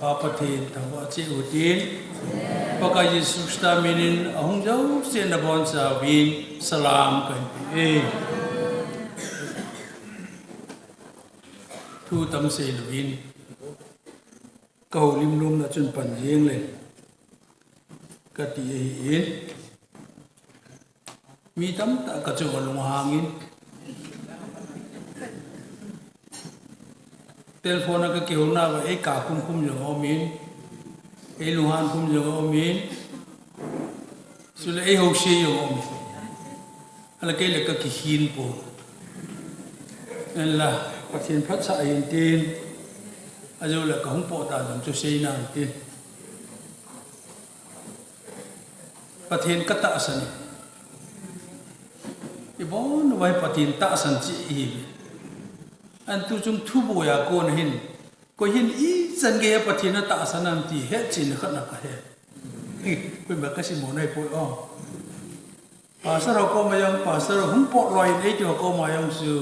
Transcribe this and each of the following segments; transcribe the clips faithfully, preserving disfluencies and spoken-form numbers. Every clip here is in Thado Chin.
Pa Pathen thangvah cheh utin, Pakai Jesu Christa minin ahung jouse nabonchauvin salam kahin pe e. Thu tam seilouvin, kahoulim nomna chun pan jeng le kati ahin. Mi tamtah kachunga lunghangin. Telephone a kakihouna uva, eika khum khum jong aumin, eilunghan khum jong aumin, chule eihouse jong aumin. Ahile kei le kakikhin pon. Ahinla, Pathen phatsah ahin tin, ajou le kahung pot dan jong chu seinante. Pathen katahsan e. Ibon uva hi Pathen tahsan cheh ihiuve. An tuchung thuboiya kona hin, koi hin ichan geiya Pathen atahsan ham ti hetchetna khat ana kahe. Koima kasim nai poi o. Pastor ho koma jong, pastor hung pot loi in eiti ho koma jong chu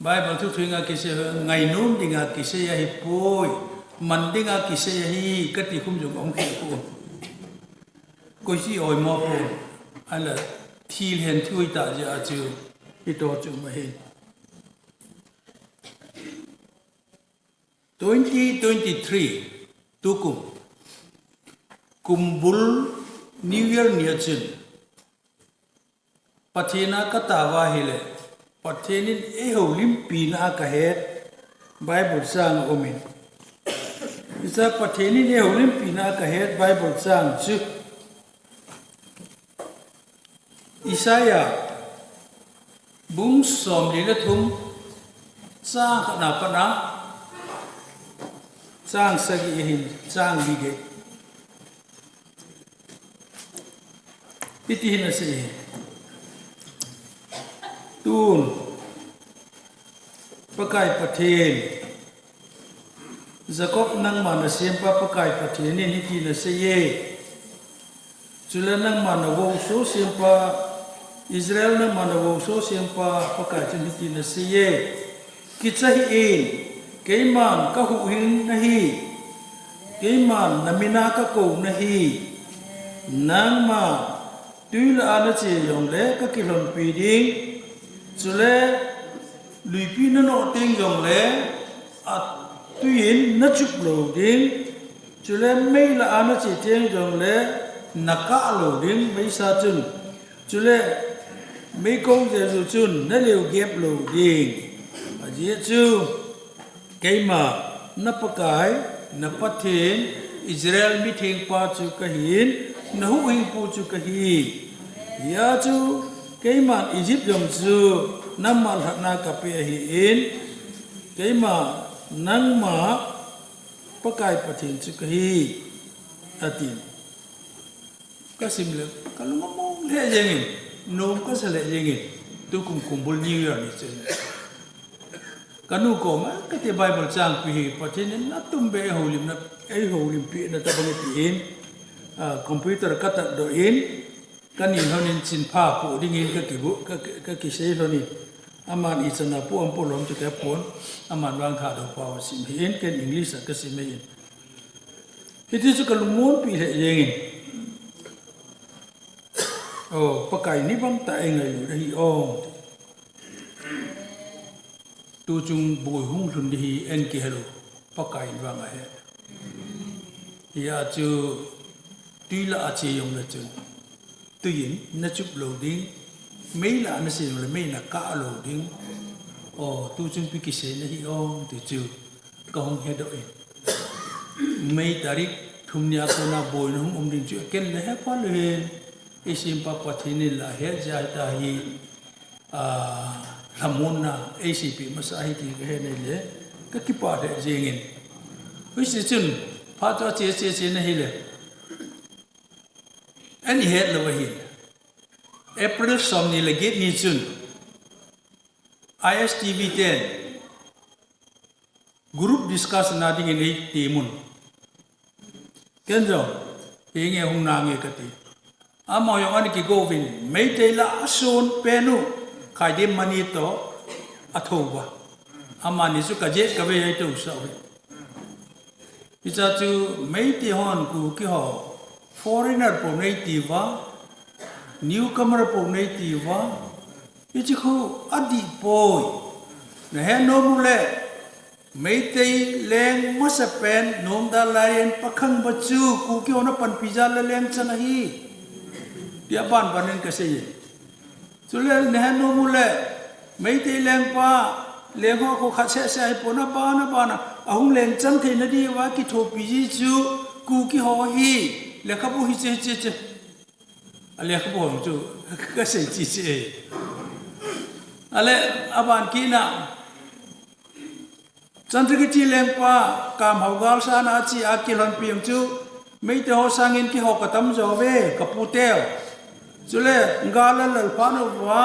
Bible thu thuinga kisei, ngainom dinga kisei ahipoi, man dinga kisei ahi, kati khum jong ahung kipon. Koi chu i-oimo pon, ahinla thil hen thu itah jeh a chu, hitoh chu um ahi. Twenty twenty-three, tukum, kumbul New Year nia chun, Pathen a katao uva ahile, Pathen in eihoulimpina a kahet Bible chang aumin. Hichea Pathen in eihoulimpina a kahet Bible chang chu Isaiah bung somli le thum, chang khatna a pat a chang sagi ahin, chang li gei. Hiti hin asei e. Tun, Pakai Pathen, Jacob nangma nasempa Pakai Pathen in hitin asei e. Chule nangma navouso sempa, Israel nangma navouso sempa Pakai chun hitin asei e. Kicha hih in, keiman kahuhhing nahi, keiman namin a kakou nahi. Nangma twi lah a nache jongle kakilhonpi ding, chule luipi nanoh teng jongle atwi in nachup lou ding, chule mei lah a nache teng jongle nakah lou ding, meisa chun. Chule meikong jeju chun naleu gep lou ding. Ajeh chu keima na Pakai, na Pathen, Israel mithengpa chu kahin, nahuhhingpu chu kahi. Hia chu keiman Egypt jong chu nangma lhatna kapeh ahin, keima nangma Pakai Pathen chu kahi, atin. Kasim le, kalung among lheh jengin, nom kasa lheh jengin, tukum kumbul New Year ni chun. Kanu koma, kati Bible chang pi hi, Pathen in atum beh eihoulimna, eihoulimpina tabang atin, ah, computer katat doh in, kanin lhonin chinpha poh dingin kakibu, ka, ka, kakisei lhonin. Aman ichan a poh am poh lom chu kapon, aman vang Thadou pao asim ahin, ken English a kasim ahin. Hiti chu kalungmonpi lheh jengin. O, Pakai in ibang tah a eingailut ahi o. Tuchung boi hung lhun ding hi eiki helou, Pakai in vang ahe. Hia chu twi lah a che jongle chun twi in nachup lou ding, mei lah a nache jongle mei nakah lou ding. O, tuchung ipi kisei nahi o, ti chu kahung hedoh in. May tarik thum nia kona boina hung um ding chu ken le hepha lou hen. Eisempa Pathen in la het jeh a hita hi, ah, lhamonna eiseipi masa ahi ti kahe nai le, kakipah lheh jengin. Hiche chun, phat chu ache che che na hile, ani het lou ahin. April somni le get ni chun, I S T V ten group discussion na dingin eitemun. Ken jong, henge hung nange kati. Amaho jong ani kigouvin, Meitei la asun penu, Khaidem Mani toh, athouva. Amani chu kajet kave ahi tousah uve. Hiche chu Meitei hon Kuki ho foreigner po nei tiuva, newcomer po nei tiuva, hiche khu adih poi. Nahet nom uleh, Meitei leng masapen nomda laiyin pakhang ba chu Kuki hon apanpi jal le leng chang ahi. Tia banban in kasei. Chule nahet nom uleh, Meitei lengpa, leng ho khu khat seh seh ahipon, abana bana ahung leng chang theina diuva kithopi ji chu Kuki ho ahi, lekhabu hiche hiche hiche. A lekhabu ho chu kasei chi chi e. Ale aban kit na, Chandrakirti lengpa, Kamhao galsatna a che a kilhonpi jong chu, Meitei ho sangin kihou katam jo ve, kapu teu. Chule, gal alal phat uva,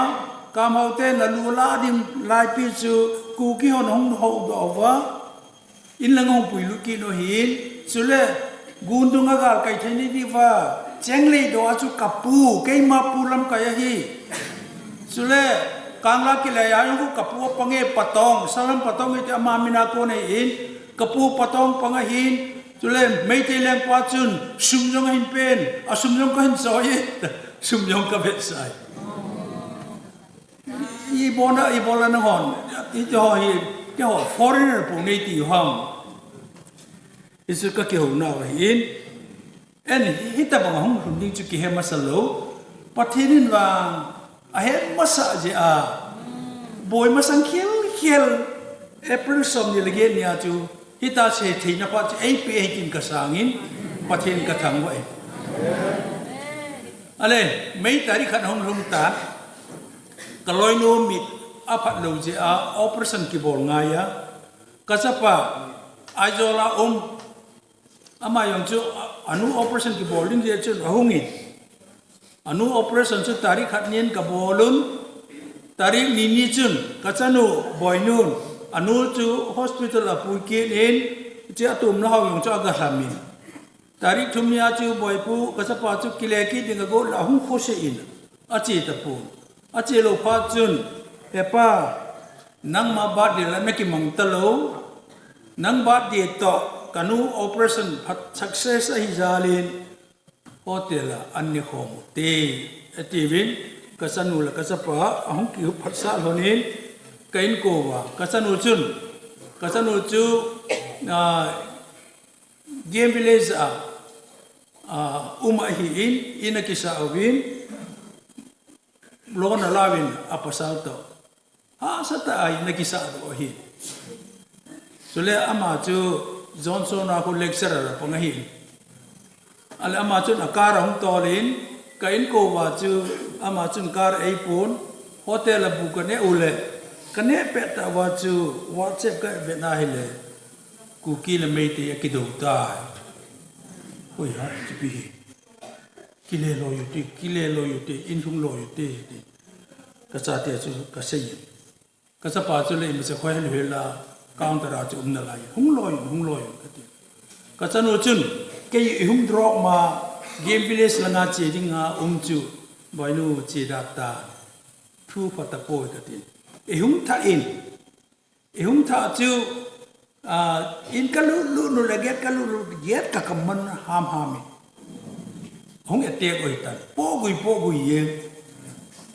Kamhao te nalu la ding laipi chu, Kuki hon hung houdoh uva, in lang hung puilut kit u ahin, chule, Gundung a gal kai thei ni diuva, Chengleidoh a chu kapu, keima pu lamkai ahi. Chule, Kangla kilai a jong khu kapu apang e, Patong, Salam Patong iti ama min a kon ahin, kapu Patong pang ahin, chule Meitei lengpa chun sum jong ahin pen, asum jong kahin choi e, sum jong kavetsah e. Ibola, ibola nanghon, iti ho hi, keiho foreigner po nei tiu ham. Hichu kakihouna u ahin. Ahin, hitabang a hung lhung ding chu kihe masa lou. Pathen in vang ahet masa jeh a, boi masang khel khel, April somni le get nia chu, hitia chu theina phat chu eipe ahi tin kasangin, Pathen kathangvah e. Ale, May tarik khat hung lhung tan, kaloinu mit aphat lou jeh a, operation kibol ngai a, kachapa, Aizawl a um, ama jong chu, a, anu operation kibol ding jeh chun ahung in. Anu operation chu tarik khat nin kabol un, tarik ni ni chun kachanu Boinun, anu chu hospital a pui kit in, hiche atumna ho jong chu aga lham in. Tarik thum nia chu Boipu, kachapa chu kile kit ding agot le ahung khose in, ache tapon. Ache lou phat chun, Hepa, nangma birthday la nakimang talou, nang birthday toh, kanu operation phat success ahi jal in, hotel a an nekhom ute, atiuvin, kachanu le kachapa, ahung kiphatsah lhon in, ka inkou uva, kachanu chun, kachanu chu, ah, Game Village a, ah, um ahin, in akisah uvin, loan alauvin, apasal toh. Hahsatah a in akisah doh ahi. Chule ama chu Johnson a khu lecturer apang ahi. Ale ama chun a car ahung tol in, ka inkou uva chu ama chun car eipon, hotel a bu kaneh uleh, kaneh pettah uva chu WhatsApp kavet na hile, Kuki le Meitei akidou tai. Hoiha, hichepi hi. Kile loi ute, kile loi ute, in lhung loi ute, ti. Kachate chu kasei in. Kachapa chu le imacha khoi hen hel a, counter a chu um nalai. Hung loi un, hung loi un, kati. Kachanu chun, kei ihung drop ma, Game Village langa che dinga um chu, Boinu che da ta. Thu pha tapoi kati. Ihung thah in. Ihung thah chu, ah, in kalut lut nu le gate kalut lut, gate kakam man ham ham in. Hung attack oi tan. Pogui, pogui e.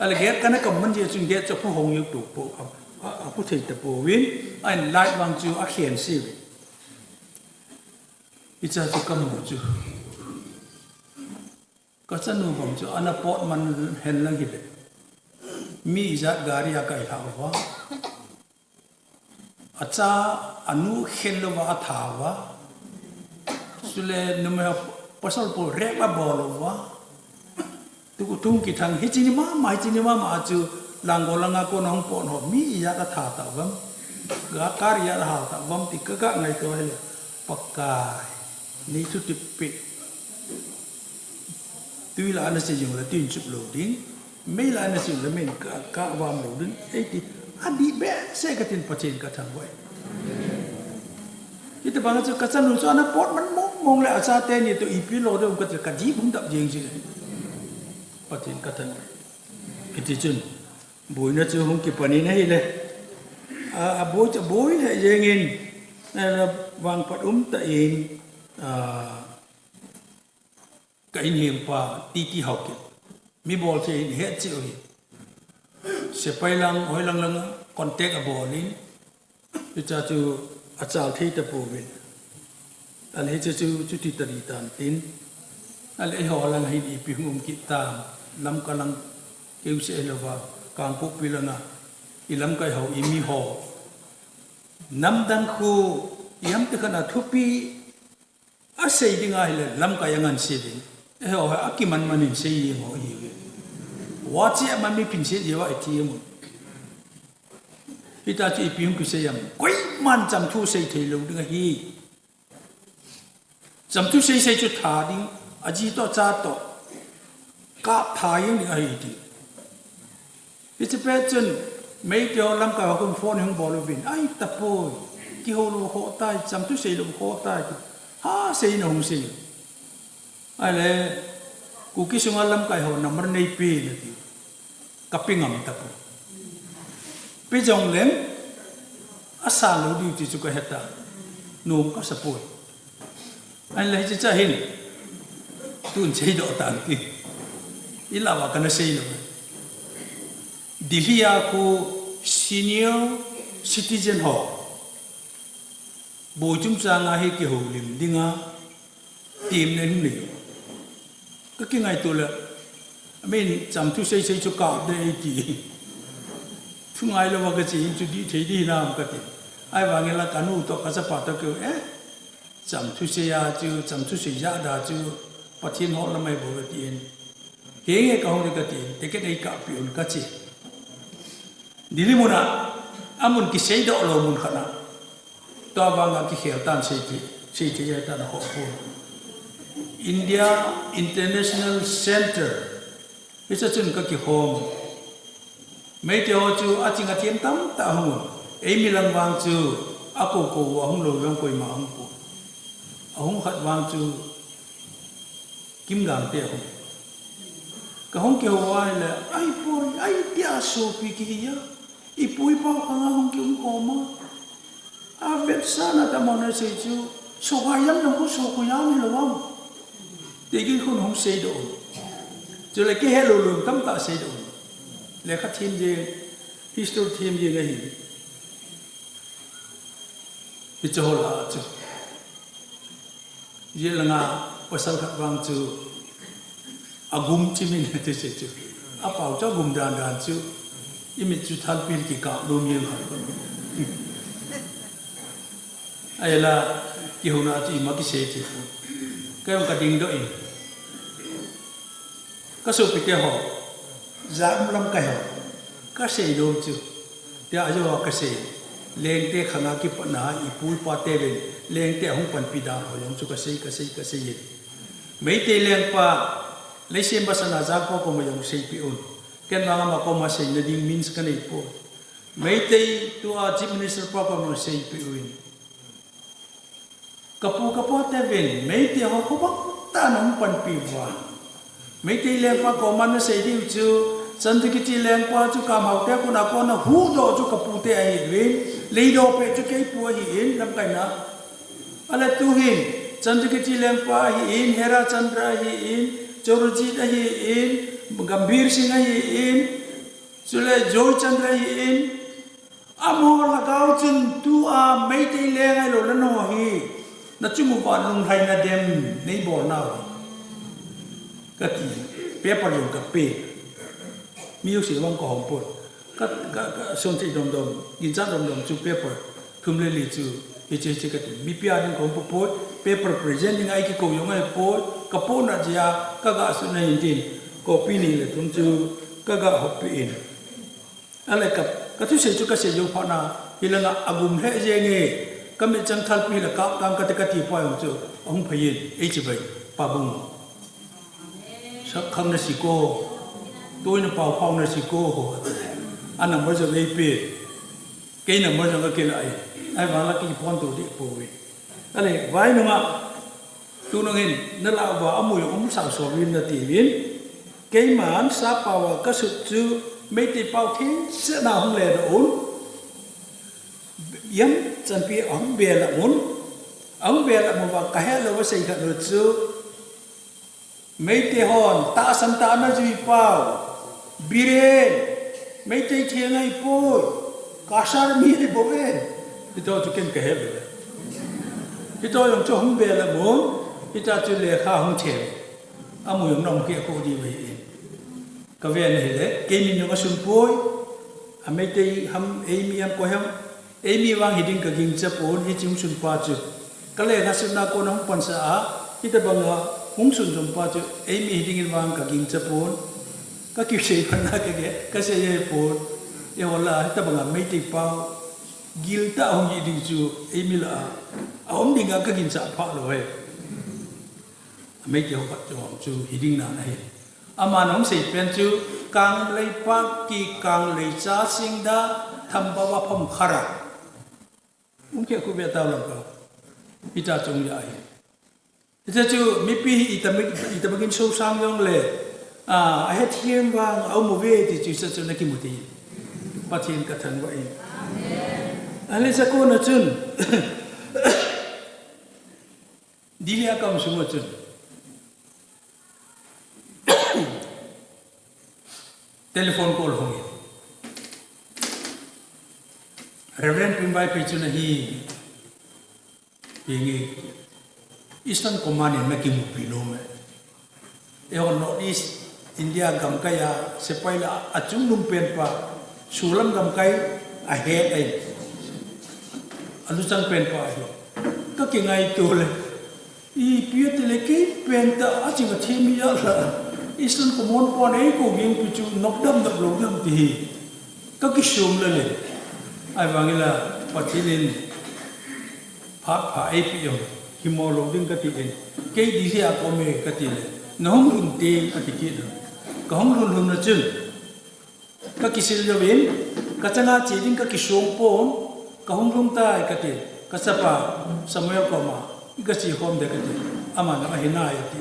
Ale gate kana kam man jeh chun gate chu aphu hong jeng tapou. A, a, aphu thei tapouvin. Ahin light vang chu akhen se uvin. Hicha chu kamu chu. Kachanu bang chu ana pot man hen lang hile. Mi ijat gari a kai lha uva. Acha, anu khen louva atha uva. Chule numei ho pasal po rape abol uva. Tuku tung kithang hiche ni mama, hiche ni mama a chu Langol langa kona hung pot ho mi ijat atha tauvam. Ga car ijat ahal tauvam ti kaga ngaito hile. Pakai. Nei chu tipi. Tui la ana che jong le tuin chup lou ding. Mei la ana che jong le meiin ka, kavam lou ding. Eiti, adih behseh katin Pathen kathangvah e. Hitabang chu kachanu chu ana pot man mong mong le achate ni toh ipi lo ding kati kadih bung dap jeng jing. Pathen kathangvah e. Hiti chun. Boina chu hung kipan in ahile. A, aboi chu aboi le jeng in, a, vangphat umtah in, ah, ka inhengpa T T Haokip. Mi bol thei in het cheh u hi. Sepai lang, hoi lang lang contact abol in. Hiche chu achal thei tapouvin. Ahile hiche chu, chuti tadi tan tin. Ahile eiho lang hin ipi hung um kit tam. Lamka lang keu seh hilouva. Kangpokpi langa. I lamkai ho, i mi ho. Namdang khu, i ham te khat a thupi asei ding ahile, lamkai angan se ding. Eiho, akiman man in sei jeng ho ihiuve. Wa che man mi phin se jeh uva i thi amun. Hita chu ipi hung kisei ham. Koiman chamthu sei thei lou ding ahi. Chamthu sei sei chu tha ding, aji toh, acha toh. Kap tha jeng ding ahi ti. Hiche pet chun, Meitei ho lamkai ho khun phone hung bol uvin. Ai tapoi, kihou lou khoh tai, chamthu sei lou khoh tai. Ha sei na hung sei. Ahile, Kuki sunga lamkai ho number neipe in ati. Ka pe ngam tapoi. Pe jongleng, asan lou ding ti chu ka het a. Nom kasa poi. Ahile hiche cha hin. Tun seidoh tan ti. I lah uva kana sei lou. Delhi a khu senior citizen ho. Boi chungchang a hi kihoulim dinga. Temna hung nei. Ka kingaito le, amin chamthu sei sei chu kap ding ahi ti. Thu ngai louva ka che in chu dih thei ding hinam ka ti. Ahivangin la ka nu toh ka chapa toh keu, eh, chamthu sei a chu, chamthu sei jat a chu, Pathen hol lam ahi bou ka ti in. Henge ka hung ding ka ti in, ticket ei kapeh un ka che. Delhi mun a, amun kiseidoh lou mun khat a. Tua vanga kikhel tan sei thei, sei thei ahi tan a ho pon. India International Center. Hiche chun ka kikhom. Meitei ho chu aching athem tamtah ahung un. Eimi lang vang chu akou kou u ahung lou jong koima ahung pon. Ahung khat vang chu Kim Gangte ahung. Ka hung kihou uva ahile, ahipoi, ahi tia sopi kihi a. Ipu ipa khang a hung kium khom a. Avetsahna tah mona sei chu, sohkha jam jong khu sohkha jam hilou ham. Ti kit khun hung seidoh un. Chule kihe lou lou tamtah seidoh un. Lekha them jeng, history them jeng ahi. Hiche ho lah a chu. Jeh langa pasal khat vang chu agum chimin ti sei chu. Apao chu agum dan dan chu. Imit chu thalpi kikap lum jeng khat. Ahila kihouna chu ima kisei ti pu. Kei jong ka dingdoh in. Ka sopite ho, ja um lamkai ho, ka seinom chu. Tia ajo a ka sei, lengte khang a kipatna a ipu ipa te ven, lengte ahung panpi dan ho jong chu ka sei, ka sei, ka sei in. Meitei lengpa, Leisem Basana Jangkho koma jong seipeh un. Ken vang ama koma seina ding means ka nei poi. Meitei tua Chief Minister pa koma jong seipeh un. Ka pu ka pa te ven, Meitei ho khovah tah in ahung panpi uva. Meitei lengpa koma na sei diu chu, Chandrakirti lengpa chu Kamhao te kona kona huhdoh chu ka pu te ahiuvin, leidoh peh chu kei pu ahin, lamkai na. Ahile tu hin, Chandrakirti lengpa ahin, Hera Chandra ahin, Chaurajit ahin, Gambhir Singh ahin, chule Joy Chandra ahin, Amaho lhagao chun tua Meitei leng ahilou le nangho hi, nachung uva lunglhaina dem nei bol nau hi. Kati, paper jong ka pe. Mi jouse vang ka hom pon. Ka, ka, ka, son thei domdom, ginchat domdom chu paper thum le li chu, hiche, hiche kati. Mipi a ding ka hom poi, paper present ding a ei kikou jong ahipoi, ka pona jeh a, ka ga sun ahin tin, copy ni le thum chu, ka ga hoppi in. Ahile ka, ka thusei chu ka sei jou phat na, hilanga agum lheh jenge, ka mitchang thalpi la kap tang kati kati pa jong chu, ahung phei in, ei chibai, Pabung. Sap khang na siko, toina pao phao na siko, a number jong ei pe, kei number jong ka kila e, ahivang la kiphone to deh poi. Ahile, vai nunga, Tunung hin, na lah uva amu jong um sao so uvin nati uvin. Keiman sappao a ka sut chu Meitei pao thengsetna hung ledoh un. Ijemchanpi ahung bel a um. Ahung bel a mu va ka he lou va sei khat nu chu. Meitei hon, tahsan tah ana jui pau. Biren, Meitei theng ahi poi. Kashar mi ahi bou ve. Hito chu ken ka he ve. Hito jong chu hung bel a mu. Hita chu lekha hung them. Amu jong nom ke ko di ve. Ka ve na hi le, kei min jong a sun poi. A Meitei ham, ei mi ham ko ham. Ei mi vang hiding ka gingcha pon, hiche hung sun pa chu. Ka lekha sunna kona hung pansa a, hitabang a hung sun jom pa chu, ei mi hiding in vang ka gingcha pon. Ka kisei pan na ka ge, ka sei e pon. E hola, hitabang a Meitei pau. Gil ta hung hiding chu, ei mi la a. A um ding a ka gingcha pha lou e. Meitei ho khat chu, chu hiding nan ahi. Aman ahung sei pen chu, Kangleipak ki Kanglei cha singda thamba va phom khara. Um ke ku ve ta lam ka. Hita chung ya ahi. Hita chu mipi hi ita mi, ita bagin so sang jong le. A, a het hiam vang a um ve ti chu sa chu na kimu ti. Pathen ka thangvah in. Amen. Ale sa ko na chun. Delhi a ka um sung a chun. Telephone call hung in. Reverend Pi Vaiphei chu na hi, pi nge Eastern Command in na kimupi nom e. Eiho North East India gamkai a sepai la a chungnung pen pa, Sulam gamkai a het ahi. A luchang pen pa ahi. Ka kingaito le. Ipi ati le kei pen ta a ching a thim hi a la. Eastern Command pa nei ko ging pi chu nok dam dam lo dam ti hi. Ka kisum le le. Ahivang in la Pathen in phat pha eipe jong hi mo lo ding ka ti in. Kei di hi a ko me ka ti le. Na hung lhun te a ti kit. Ka hung lhun lhun na chun. Ka kisil jouvin, ka changa che ding ka kisong pon, ka hung lhung tai ka ti, ka chapa Samuel koma, i ka che khom de ka ti, aman ahi nai a ti.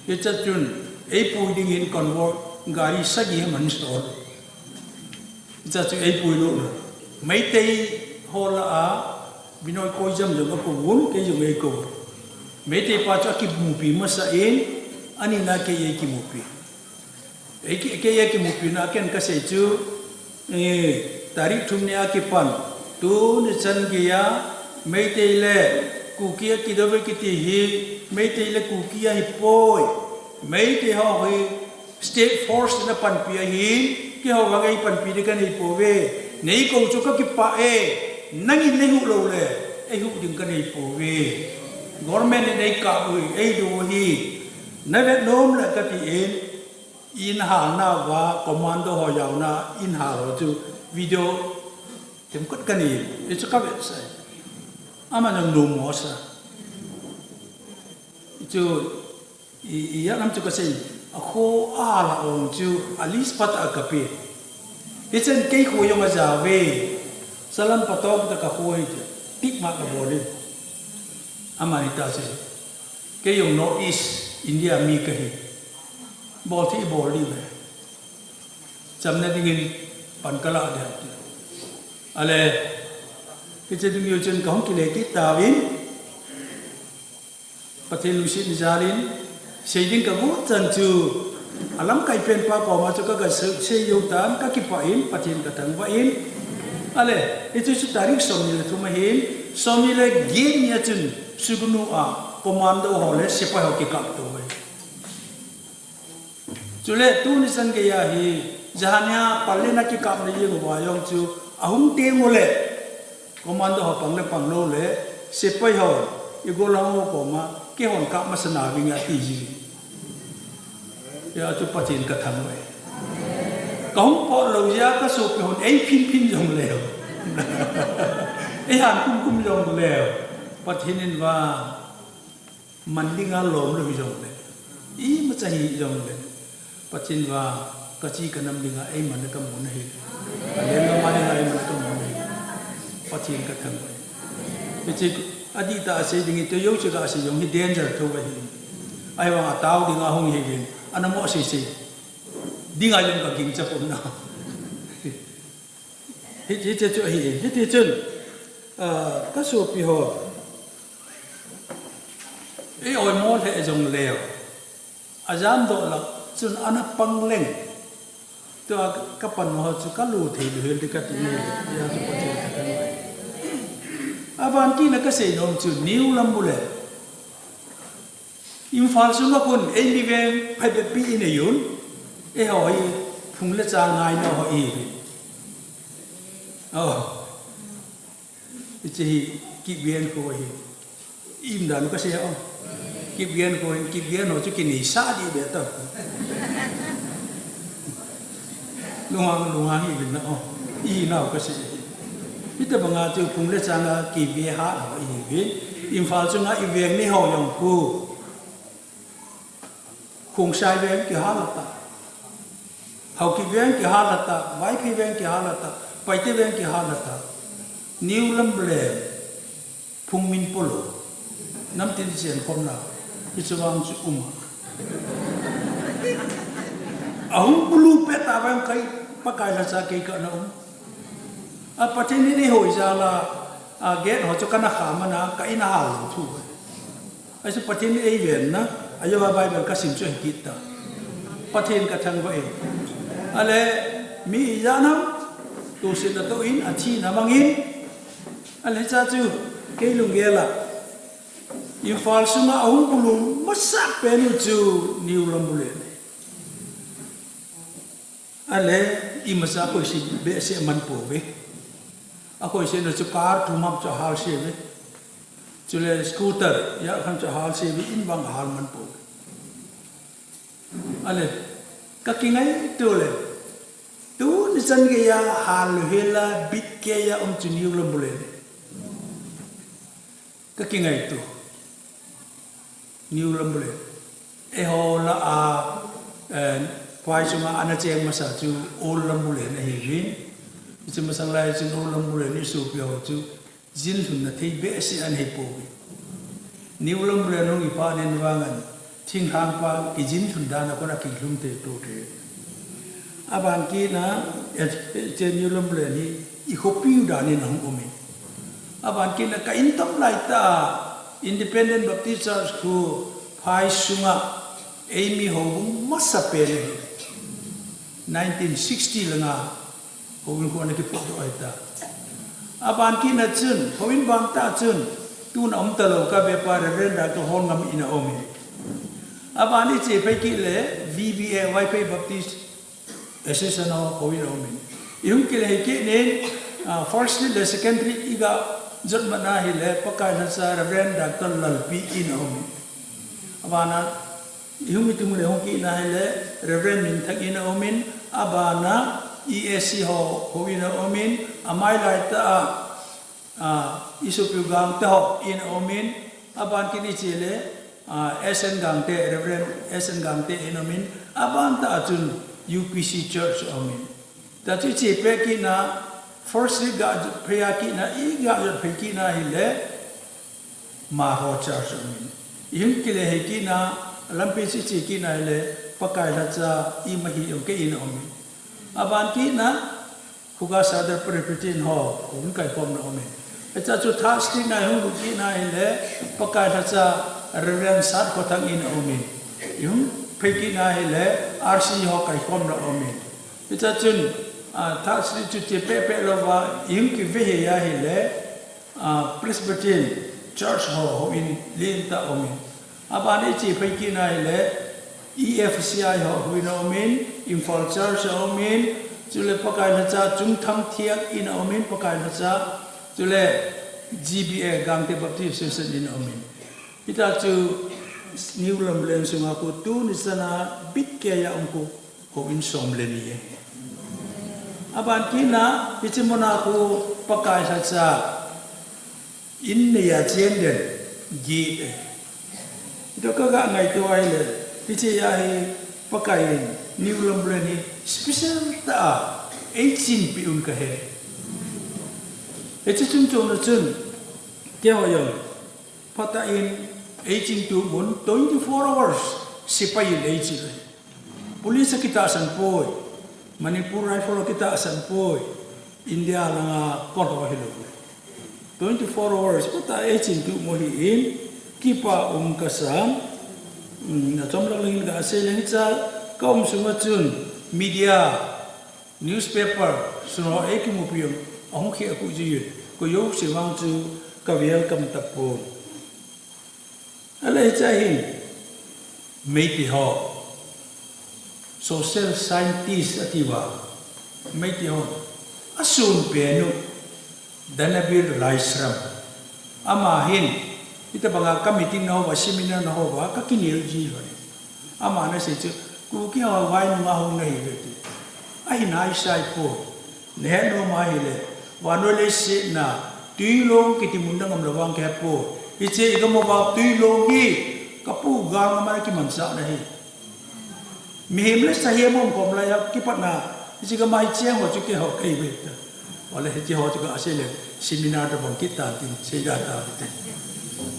Hiche chun, eipui dingin convoy, gari sagi aman stall. Hiche chu eipui lou na. Meitei ho la a, Binoi koi jam jong a ko un, kei jong ei ko. Meitei pa chu a kimupi masa in, ani na kei ei kimupi. Ei ki, kei a kimupi na ken ka sei chu, eh, tarik thum ni a kipan. Tuni chan gei a, Meitei le Kuki a kidou ve kiti hi, Meitei le Kuki ahi poi. Meitei ho hi, State Force na panpi ahin, kei ho vang ei panpi ding ka nei pouve. Nei ko chu ka kipah e, nangin nei huh lou le, ei huh ding ka nei pouve. Government in ei kap u hi, ei do u hi, na vet nom le ka ti in, in halna uva, commando ho jaona, in hal ho chu video themkhat ka nei, hichu ka vetsah e. Aman jong nom mo sa. Chu, i, i, a nam chu ka sei, a kho a la ong chu, a list pat a ka pe. Hichen kei kho jong a ja ve, salam patong ta ka kho hi chu, tik ma ka bol in. Aman hita sei, kei jong North East India mi ka hi. Bol thei bol ding ve. Chamna dingin pan ka la ding ti. Ale, hiche ding u chun ka hung kile kit tauvin. Pathen lungset ni jalin, sei ding ka got chan chu, a lamkai pen pa koma chu ka ga sei, sei jou tan, ka kipah in, Pathen ka thangvah in. Ale, hiche chu tarik som ni le thum ahin, som ni le get ni a chun, Sugnu a, commando ho le sepai ho kikap to ve. Chule tuni chan gei a hi, Jahania pal le na kikap na jeng uva jong chu, ahung teng u le, commando ho pang le pang lou le, sepai ho, i gollhang ho koma, keihon kap masa nauving ati ji. Hia chu Pathen ka thangvah e. Ka hung pot lou jeh a ka sopi hon ei phin phin jong leu. Ei han kum kum jong leu. Pathen in vang man dinga lom lou hi jong le, imacha hi jong le, Pathen vang ka chi ka nam dinga eiman le ka mun ahi. Ka len lama dinga eiman le ka mun ahi. Pathen ka thangvah e. Hiche adih tah a sei ding hi, tu jou chu ka sei jong hi danger thu ahi. Ahivang a tao dinga hung hi vin, ana mo sei sei. Dinga jong ka gingcha pon na. Hi, hiche chu ahi, hiti chun, ah, ka sopi ho. Ei oimo lheh jong leu, ajam doh lak chun ana pang leng. Tua ka pan ho chu ka lu thei lu hel di ka ti ni le, ya chu Pathen ka thang. Aban kit na ka sei nom chu New Lambulane. Imphal sunga khun ei mi veng phabep pi i nei un. Eiho hi phung le chang ngaina ho i hi. Oh. Hiche hi Kipgen kho hi. Im dan ka sei o. Kipgen kho hi, Kipgen ho chu kinei sa di be ta. Lunghang, lunghang hi vin na o. I nau ka sei. Hita banga chu phung le chang a Kipgen ho i hi vin. Imphal sunga i veng ni ho jong khu. Khongsai veng kihal ta. Haokip veng kihal ta, Vaiphei veng kihal ta, Paite veng kihal ta. New Lambulane, phung min polo. Namtin chen khom na. Hiche vang chu um a. Ahung bulu pet a vang kai, Pakai lhacha kei ka na um. A Pathen in ei hoi jal a, a gate ho chu ka na kha man a, ka in a hal lou thu. Ahi chu Pathen in ei ven na, ajo a Bible ka sim chu ahi kit ta. Pathen ka thangvah e. Ale, mi ijat ham, tusit na toh in, athi na mang in. Ale, cha chu, kei lunggel a. Imphal sunga ahung bulu masapen u chu New Lambulane. Ale, imacha khoise behseh man pouve. Akhoise na chu car thum ham chu ahal se uve. Chule scooter, ya khan chu ahal se uve, in vang ahal man pouve. Ale, ka kingaito le. Tuni chan geiya hal lou hel a, bit geiya um chu New Lambulane. Ka kingaito. New Lambulane. Eiho lah a, eh, phai sunga ana cheng masa chu Old Lambulane ahi uvin. Hiche masang lai chun Old Lambulane i sopi ho chu jin lhun na thei behseh ana hi pouve. New Lambulane hung i phat in vang in, thinglhang pa kijin lhun dan a kon a kilhum thei tou te. Aban kit na, eh, hiche New Lambulane hi i khopi u dan in ahung um e. Aban kit na ka in tam lai ta, Independent Baptist Church khu phai sunga ei mi houbung masapen ahi. Nineteen sixty langa houbung khu ana kiphutdoh ahi ta. Aban kit na chun, houin vang ta chun, tuna um talou ka ve pa Reverend Doctor Holngam in a um e. Aban i che phei kit le, V B A, Vaiphei Baptist Association ho, houin a um in. I hung kile hi kit nin, ah, first le secondary i ga jot man a hile, Pakai lhacha Reverend Doctor Lalpi in a um in. Abana, i hung i tung le hung kit na hile, Reverend Minthang in a um in, abana, E A C ho, houin a um in, amai lai ta a, Ah, i sopi u Gangte ho in a um in, aban kit i che le, ah, S N Gangte, Reverend S N Gangte in a um in, aban ta a chun U P C Church a um in. Ta chu i che peh kit na, first i ga jot phei a kit na, i ga jot phei kit na hile, Marho Church a um in. I hung kile hi kit na, lampi chu i che kit na hile, Pakai lhacha, i ma hi jong kei in a um in. Aban kit na, Khuga Sadar Presbyterian ho, houin kaikhom na um in. Hiche chu Third Street na i hung lut kit na hile, Pakai lhacha Reverend Satkhothang in a um in. I hung phei kit na hile, R C ho kaikhom na um in. Hiche chun, ah, Third Street chu che peh peh louva, i hung kive hi a hile, ah, Presbyterian Church ho, houin lentah um in. Aban i che phei kit na hile, E F C I ho, houin a um in, Imphal Church a um in, chule Pakai lhacha Chungthang Thiang in a um in, Pakai lhacha, chule G B A, Gangte Baptist Association in a um in. Hita chu New Lambulane sunga khu tuni chan a bit keiya um khu, houin som le ni e. Aban kit na, hiche muna khu Pakai lhacha, in neiya chen den, gate e. Hita ka ga ngaito a hile, hiche a hi Pakai in, New Lambulane hi, special tah a, ei chinpi un ka he. Hiche chun chon na chun, keiho jong, phatah in, ei ching tup un, twenty-four hours, sepai in ei ching e. Police a kitahsan poi, Manipur Rifle a kitahsan poi, India langa kol ho hilou. Twenty-four hours, phatah a ei ching tup u hi in, Kipa um kasa, um, na chom lang lang in ka sei leng cha ka um sunga chun media, newspaper, suno e kimupi um, ahung khi aku ji yun, ko yo se wang chu ka welcome tapo. Alai cha hin, Meitei ho, social scientist ati uva, Meitei ho, asun penu, Danabir Laishram. Ama hin, ita banga ka meeting na ho uva, seminar na ho uva, ka kinel ji uva. Ama na sei chu, Kuki ho vai nunga ho na hi ve ti. Ahi nai sai po. Nehe no ma hile. Vannoi leiset na. Tuilong kiti mun dang am la vang ke po. Hiche i gam uva tuilong hi. Ka pu gang ma na kimansa na hi. Mihem le sahem um khom lai a kipatna, hiche ka mai cheng ho chu keiho kei ve ta. Ole hiche ho chu ka sei le, seminar tabang kit tan tin, sei da ta te.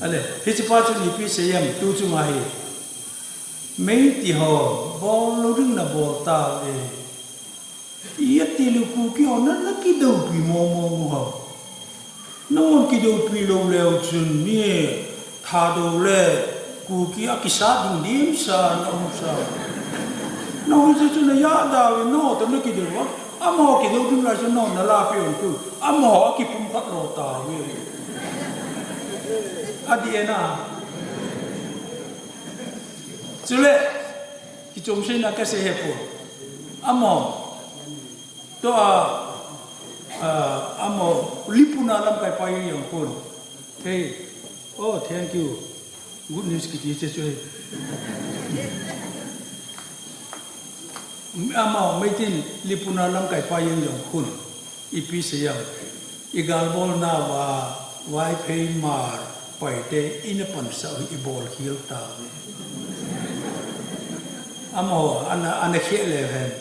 Ale, hiche pa chu ipi sei em tu chunga hi. Meitei ho, bol lou ding na bol tauve. Iti lou Kuki ho na, na kidoupi mo mo mo ho. Nahon kidoupi lou leu chun ni Thadou le Kuki a kisa ding dimsa na um sa. Nahon se chun na ya da ve no to na kidou a. Amaho kidou ding lai chun no na la pi on tu. Amaho a kipum khat lou tauve. Adi e na. Chule, kichom sei na ka sei he po. Amaho. To a, a, amaho, Lipuna lamkai pa jeng jong khun. Hey, oh, thank you. Good news kiti che chu. Amaho, Meitei Lipuna lamkai pa jeng jong khun. Ipi sei em. I galbolna uva, Vaiphei Hmar, Paite, ina pansah u hi i bol khel tauve. Amaho, ana, ana khel le hen.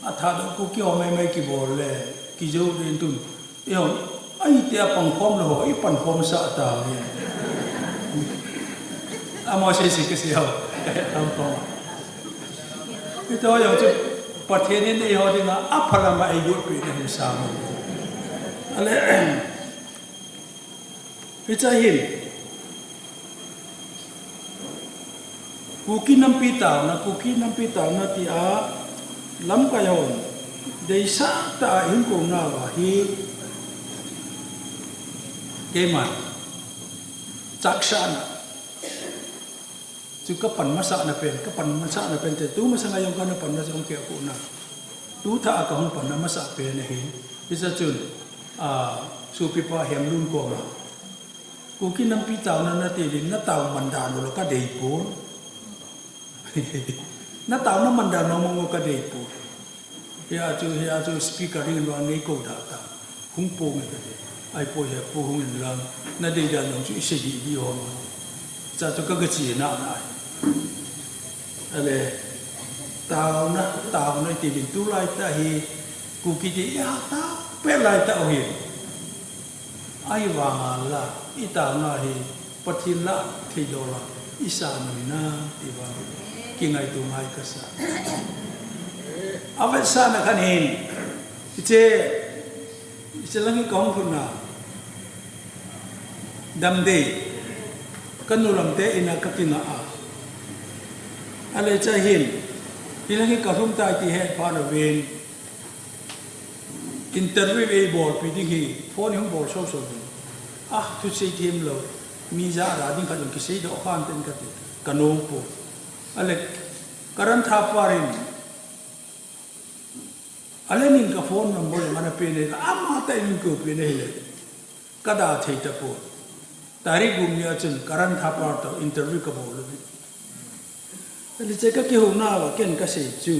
A Thadou Kuki ho mai mai kibol le, kijou din tun. Eiho, ahi tia pang khom lou ho, i pan khom sah tauve. Amaho sei sei ka sei ho. Tam khom. Ito jong chu, Pathen in eiho dinga, aphalam a eigot pi na hin sa mo. Ale, Hiche hin, Kuki nampi taona, Kuki nampi taona tia lamkai hon deisah tah a hinkho nau ahi, keiman chaksahna chu ka pan masahna pen, ka pan masahna pen te, tu masanga jong kana panna jong kei a kona. Tu thah a kahung panna masah pen ahi. Hiche chun, a, sopipa Hemlun koma, Kuki nampi taona nati din, na tao man dan u la ka dei pon. Na taona man dan u mong u ka dei pon. Hia chu, hia chu speaker in vang nei kou da ta. Hung pong e ka ti. Ahipoi, hia po hung in lang. Na dei dan u chu i sei di di hom. Cha chu ka ga chi na na. Ale, taona, taona ti din tulai tah hi, Kuki te i hatah pet lai tah u hi. Ahivanga la, i taona hi, Pathen lah thei doh la, i sa nom na, ti vang, kingaito ngai ka sa. Avetsahna khat hin, hiche, hiche lang hi ka hung lhun na, Damdei, ka nu lam te in a ka kinga a. Ale cha hin, hilang hi ka lhung tai ti he pha na ven, interview ei bolpi ding hi, phone hung bol so so ding. Ah, thusei them lou. Mi ja ra ding khat jong kisei doh khan ten ka ti. Ka nom pon. Ale, Karan Thapar in, ale nin ka phone number jong ana pe nei, ama tah in kou pe nei le. Ka da thei tapon. Tarik gup ni a chun Karan Thapar toh interview ka bol uve. Hiche ka kihouna uva ken ka sei chu.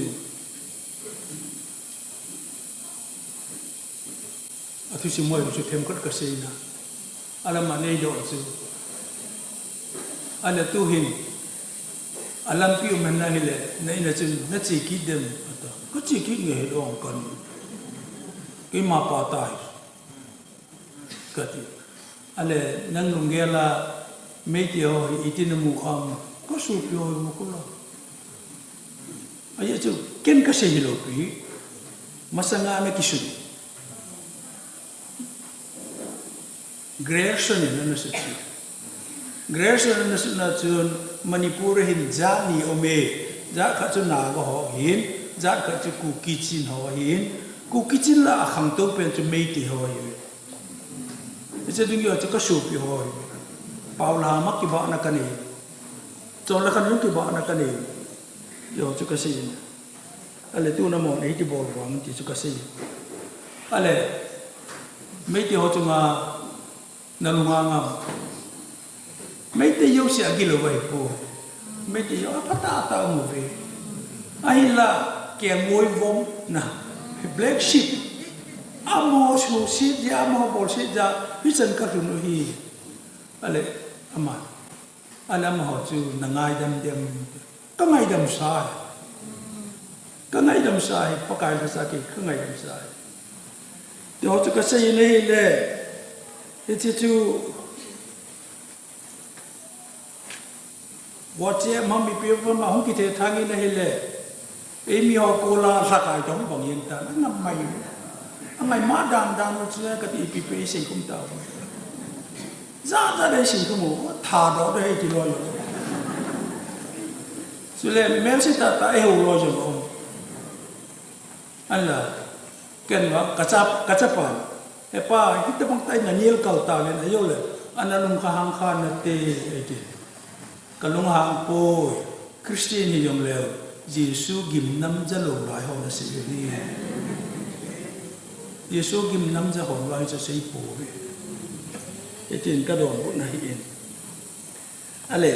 A thusim hoi chu themkhat ka sei na. Alam a nei doh chu. Ale tu hin. Alampi um hen na hile, na in a chun, na che kit dem, ata. Ka che kit nge he dong kan. Keima pa tai. Ka ti. Ale, nang lunggel a, Meitei ho hi iti na mu ham, ka sopi ho hi mu kula. Ajeh chu, ken ka sei hilou pi, masanga na kisun. Grierson in ana sei. Grace na nasuna chun Manipur a hin jat ni um e, jat khat chu Naga ho ahin, jat khat chu Kuki Chin ho ahin, Kuki Chin lah a khangtou pen chu Meitei ho ahi. Hiche ding ho chu ka sopi ho ahi. Paolham a kibahna ka nei. Chonlakhan jong kibahna ka nei. Hiho chu ka sei. Ale tuna mon eiti bol vang ti chu ka sei. Ale Meitei ho chunga na lunga ngam. Meitei jouse agil lou ahi poi. Meitei jouse apha tah tah um uve. Ahinla kengoi vom na, black sheep. Amaho suhset jeh a, amaho bolset jeh a hichan ka lhun u ahi. Ale ama, ale amaho chu na ngaidam dem. Ka ngaidam sa e. Ka ngaidam sa e, Pakai lhasa kei, ka ngaidam sa e. Tiho chu ka sei in ahile, hiche chu WhatsApp ma mipi pa ma hung kithethang in ahile, eimi ho kola lhakai tong bang yen ta, na mai. Angai ma dan dan u chu kati ipi pe isei khum ta. Jat jat a isei khum u, thadoh ding ahi ti loi loi. Chule melse tah tah eihou loi jong um. Ahinla, ken vang, ka cha, ka chapa, "He pa, hitobang tah in na nel kal ta le, ajole, ana lung kha hang kha nate," ati. Ka lunghang poi, Christian hijong leu, Jesu gimnamja lou lai ho nasei u ahi. Jesu gimnamja hon vang chu sei pouve. Hitin ka donbutna ahi in. Ale,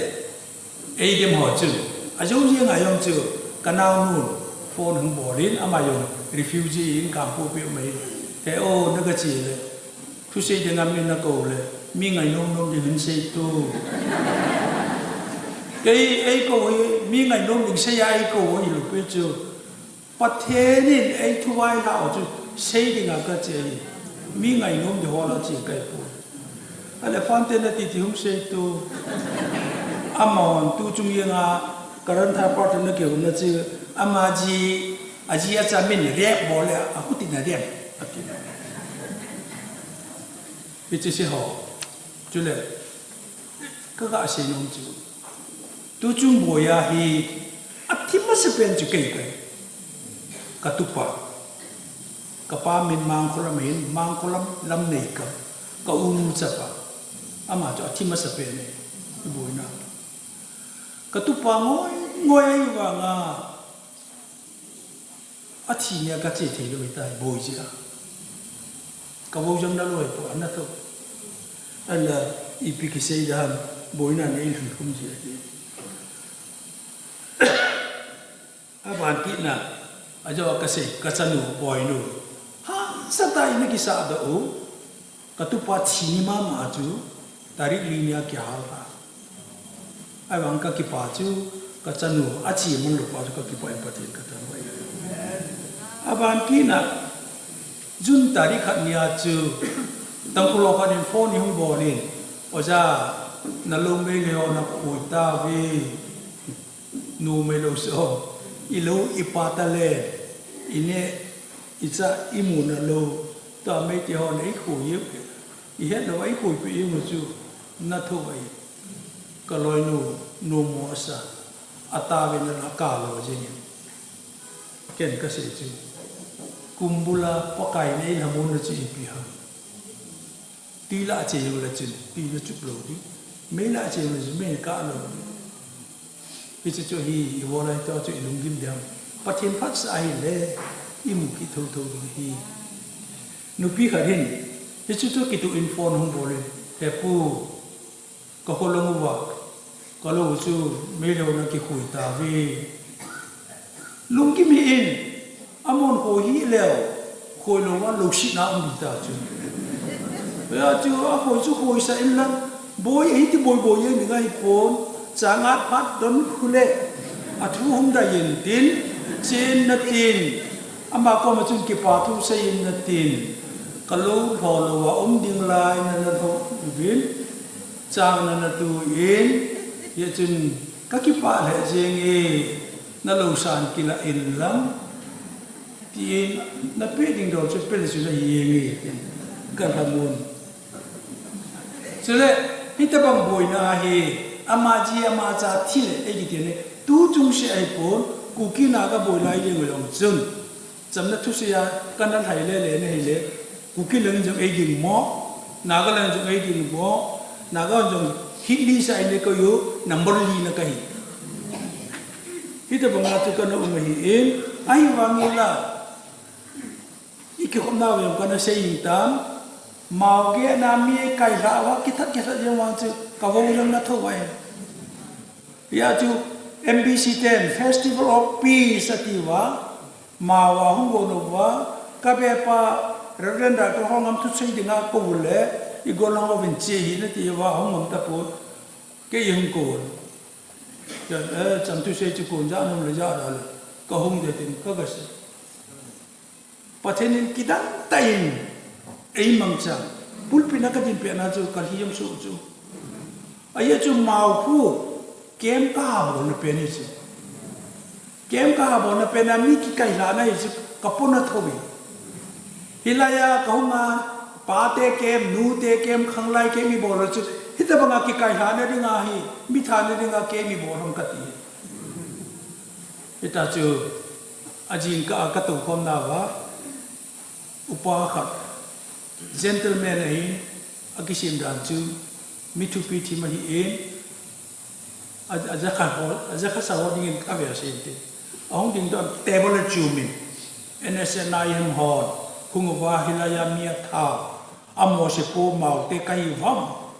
eidem ho chu, ajou jeng a jong chu, ka naonun phone hung bol in, ama jong refugee in Kangpokpi um ahi. He o, na gache le, thusei dinga mi nakou le, mi ngainom nom ding hin sei tu. Kei eikou hi, mi ngainom ding sei a eikou u ahi lou pi chu. Pathen in eithuvailhah u chu sei dinga kache ahi. Mi ngainom ding ho lah a che kahi poi. Ale phante nati ti hung sei tu. Amahon tuchung jenga Karan Thapa toh na kihouna chu, ama ji, aji acha min rep bol le, ahutin arep, ati. Hiche sei ho. Chule, ka gasei nom chu, tuchung boiya hi athi masapen chu kei kahi. Ka tupa. Ka pa min Mangkholam ahin, Mangkholam Lamneikam. Ka unu chapa. Ama chu athi masapen ahi, iboina. Ka tupa ngoi ngoi ahi vanga athi nia kache thei lou ahitai, boi jeh a. Ka vou jong nalou ahipoi, ana thou. Ahinla, ipi kisei ding ham, boina neilhun khum ji ahi. Aban kitna, ajou a kasei, ka chanu, boinu. Hahsatah in nakisahdoh u. Ka tupa thi ni mama chu, tarik li nia kihal a. Ahivang ka kipah chu, ka chanu, ache man lou pa chu ka kipah in Pathen ka thangvah e. Aban kitna, June tarik khat nia chu, Tangkhul ho khat in phone hung bol in, Oja, nalou Meitei ho nakhui tauve. Numei lou seh o, ilou ipa tale, ineh, icha imu nalou, tua Meitei hon eikhui u, ihet lou eikhuipeh u chu, nathou ahi. Ka loinu, numo asa, atave nalou akalo jeng in. Ken kasei chu, kum bula Pakai in eilhamonna chu ipi ham. Twi lah a che jongle chun, twi nachup lou ding. Mei lah a che jongle chun, mei kah lou ding. Hiche chu hi, ivo lai toh chu ilunggim ding ham. Pathen phatsah ahile, imu kit thouthou ding ahi. Nupi khat hin, hiche chu kituh in phone hung bol in, He pu, kakholung uva, kalou chu Meitei hon akikhui tauve. Lunggim hih in, amahon khoi hih leu, khoi louva lousetna um ding ta chu. Hijeh chun akhoi chu khoisah inlang, boi, hiti boi boi jeng ding ahipon, changat phat don khu le, athu hung dai intin, chen natin, ama koma chun kipa thu sei in natin, kalou lho louva um ding lai nana lhoh uvin, chang nana tu in, hijeh chun kakipah lheh jenge, nalousan kilah inlang, tin napeh ding dol chu pele chu nahi jenge, tin kalhamon. Chule, Hitobang boina hi, ama ji ama cha thi le, eikiti ne, tu chungse ahipon, Kuki Naga boina hi jeng jong chun. Chamna thusei a, kana lhai le le na hile, Kuki lang jong eiding mo, Naga lang jong eiding mo, Naga jong hi li sa ile ko yo, number li na kahi. Hitobang a chu kana um ahi in, ahivang ila. I kikhopna vei kana sei in tan, Mao gehna mi kailha uva, kithat kithat jeng vang chu, ka vo jong na tho uva e. Hia chu M B C ten, Festival of Peace ati uva, Mao a hung gon uva, ka bepa Reverend Doctor Hongam thusei dinga kou le, i gon lang uvin che hi nati uva, hung ngam tapon, kei hung kou. Hia, eh, cham thusei chu kon ja nom le ja da le, ka hung de tin, ka ga sei. Pathen in kidang tah in eimangcha, pulpit na kadin pehna chu kalhi jong soh chu. Ajeh chu Mao khu camp kahabolna pen hi chu. Camp kahabolna pen a mi kikailhahna hi chu kapona thou hi. Hilai a kahung a, pate camp, nute camp, khanglai camp ibol chu, hitobang a kikailhahna dinga hi, mi thana dinga camp ibol ham kati. Hita chu, ajing kah a ka toukhomna uva, upa khat, gentleman ahin, akisem dan chu, mi thupi thim ahin, a, ajakha ho, ajakha sa ho dingin ave asei inte. Ahung ding dan table a chum in, N S N I M hon, hung uva hilai a mi athao, Amo se po Mao te kahi uvam.